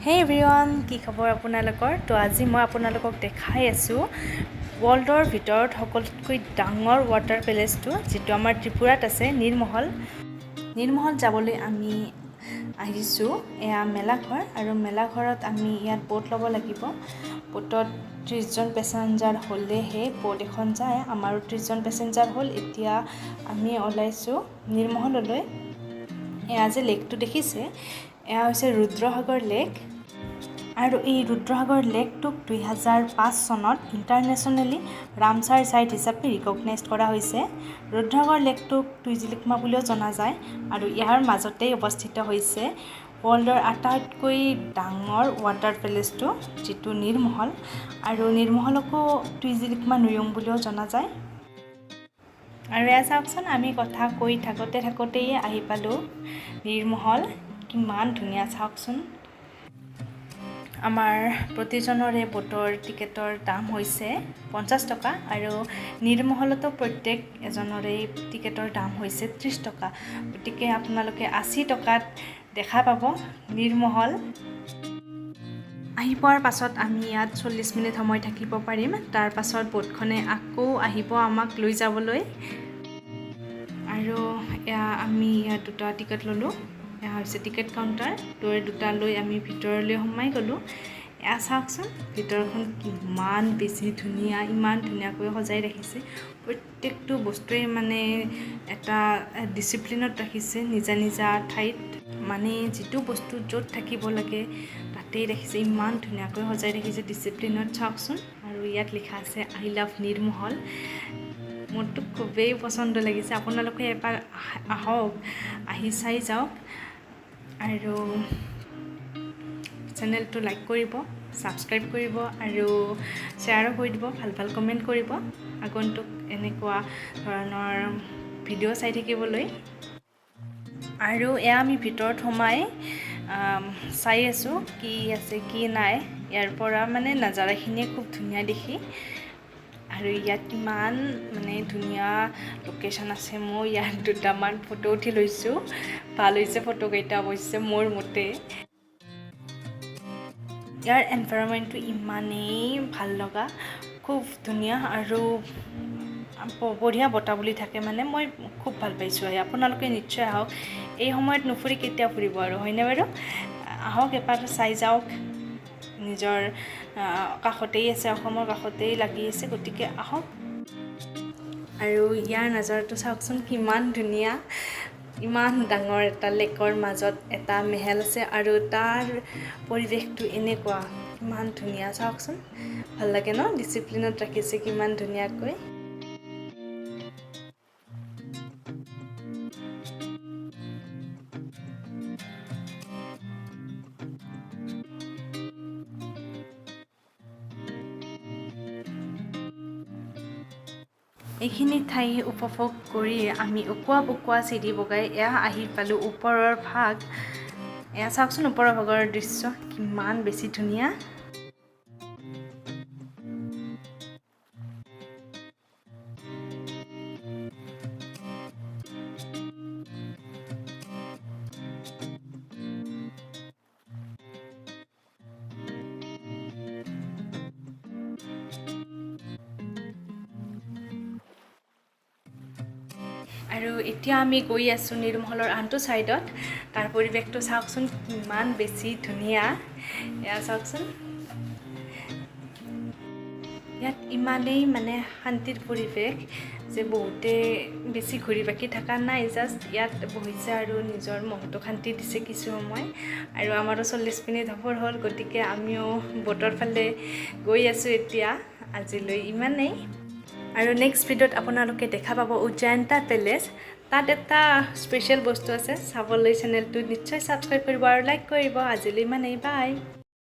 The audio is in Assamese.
হে এভৰিৱান, কি খবৰ আপোনালোকৰ? তো আজি মই আপোনালোকক দেখাই আছোঁ ৱৰ্ল্ডৰ ভিতৰত সকলোতকৈ ডাঙৰ ৱাটাৰ পেলেচটো, যিটো আমাৰ ত্ৰিপুৰাত আছে, নীৰমহল। নীৰমহল যাবলৈ আমি আহিছোঁ। এয়া মেলাঘৰ আৰু মেলাঘৰত আমি ইয়াত ব'ট ল'ব লাগিব। ব'টত 30জন পেচেঞ্জাৰ হ'লেহে ব'ট এখন যায়। আমাৰো 30জন পেচেঞ্জাৰ হ'ল। এতিয়া আমি ওলাইছোঁ নীৰমহললৈ। এয়া যে লেকটো দেখিছে, এয়া হৈছে ৰুদ্ৰসাগৰ লেক। আৰু এই ৰুদ্ৰসাগৰ লেকটোক 2005 চনত ইণ্টাৰনেশ্যনেলি ৰামচাৰ ছাইট হিচাপে ৰিকগনাইজ কৰা হৈছে। ৰুদ্ৰসাগৰ লেকটোক তুইজিলিকমা বুলিও জনা যায় আৰু ইয়াৰ মাজতেই অৱস্থিত হৈছে ৱৰ্ল্ডৰ আটাইতকৈ ডাঙৰ ৱাটাৰ পেলেচটো, যিটো নীৰমহল। আৰু নীৰমহলকো তুইজিলিকমা নুয়ং বুলিও জনা যায়। আৰু এয়া চাওকচোন, আমি কথা কৈ থাকোঁতে থাকোঁতেই আহি পালোঁ নীৰমহল। কিমান ধুনীয়া চাওকচোন। আমাৰ প্ৰতিজনৰে বোটৰ টিকেটৰ দাম হৈছে 50 টকা আৰু নীৰমহলতো প্ৰত্যেক এজনৰে টিকেটৰ দাম হৈছে 30 টকা। গতিকে আপোনালোকে 80 টকাত দেখা পাব নীৰমহল। আহি পোৱাৰ পাছত আমি ইয়াত 40 মিনিট সময় থাকিব পাৰিম। তাৰ পাছত বোটখনে আকৌ আহিব আমাক লৈ যাবলৈ। আৰু এয়া আমি ইয়াত দুটা টিকেট ল'লোঁ। এয়া হৈছে টিকেট কাউণ্টাৰ। তো এই দুটা লৈ আমি ভিতৰলৈ সোমাই গ'লোঁ। এয়া চাওকচোন, ভিতৰখন কিমান বেছি ধুনীয়া, ইমান ধুনীয়াকৈ সজাই ৰাখিছে। প্ৰত্যেকটো বস্তুৱেই মানে এটা ডিচিপ্লিনত ৰাখিছে, নিজা নিজা ঠাইত, মানে যিটো বস্তু য'ত থাকিব লাগে তাতেই ৰাখিছে। ইমান ধুনীয়াকৈ সজাই ৰাখিছে ডিচিপ্লিনত, চাওকচোন। আৰু ইয়াত লিখা আছে "I love Neermahal"। মোৰতো খুবেই পচন্দ লাগিছে। আপোনালোকে এবাৰ আহক, আহি চাই যাওক আৰু চেনেলটো লাইক কৰিব, ছাবস্ক্ৰাইব কৰিব আৰু শ্বেয়াৰো কৰি দিব, ভাল ভাল কমেণ্ট কৰিব আগন্তুক এনেকুৱা ধৰণৰ ভিডিঅ' চাই থাকিবলৈ। আৰু এয়া আমি ভিতৰত সোমাই চাই আছোঁ কি আছে কি নাই। ইয়াৰ পৰা মানে নাজাৰাখিনিয়ে খুব ধুনীয়া দেখি আৰু ইয়াত ইমান মানে ধুনীয়া লোকেশ্যন আছে। মই ইয়াত দুটামান ফটো উঠি লৈছোঁ। ভাল হৈছে ফটোকেইটা অৱশ্যে মোৰ মতে। ইয়াৰ এনভাইৰনমেণ্টটো ইমানেই ভাল লগা, খুব ধুনীয়া আৰু বঢ়িয়া বতাহ বলি থাকে। মানে মই খুব ভাল পাইছোঁ আহি। আপোনালোকে নিশ্চয় আহক। এই সময়ত নুফুৰি কেতিয়া ফুৰিব আৰু, হয়নে বাৰু? আহক, এবাৰ চাই যাওক। নিজৰ কাষতেই আছে, অসমৰ কাষতেই লাগি আছে, গতিকে আহক। আৰু ইয়াৰ নাজাৰাটো চাওকচোন কিমান ধুনীয়া। ইমান ডাঙৰ এটা লেকৰ মাজত এটা মেহেল আছে আৰু তাৰ পৰিৱেশটো এনেকুৱা, কিমান ধুনীয়া চাওকচোন। ভাল লাগে ন? ডিচিপ্লিনত ৰাখিছে কিমান ধুনীয়াকৈ। এইখিনি ঠাই উপভোগ কৰি আমি অকোৱা পকোৱা চিৰি বগাই এয়া আহি পালোঁ ওপৰৰ ভাগ। এয়া চাওকচোন, ওপৰৰ ভাগৰ দৃশ্য কিমান বেছি ধুনীয়া। আৰু এতিয়া আমি গৈ আছোঁ নীৰমহলৰ আনটো ছাইডত। তাৰ পৰিৱেশটো চাওকচোন কিমান বেছি ধুনীয়া। এয়া চাওকচোন, ইয়াত ইমানেই মানে শান্তিৰ পৰিৱেশ যে বহুতে বেছি ঘূৰি বাকি থকা নাই, জাষ্ট ইয়াত বহিছে আৰু নিজৰ মনটো শান্তি দিছে কিছু সময়। আৰু আমাৰো 40 মিনিট হ'বৰ হ'ল, গতিকে আমিও ব'টৰ ফালে গৈ আছোঁ এতিয়া। আজিলৈ ইমানেই আৰু নেক্সট ভিডিঅ'ত আপোনালোকে দেখা পাব উজ্জয়ন্তা পেলেচ। তাত এটা স্পেচিয়েল বস্তু আছে চাবলৈ। চেনেলটো নিশ্চয় ছাবস্ক্ৰাইব কৰিব আৰু লাইক কৰিব। আজিলৈ ইমানেই, বাই।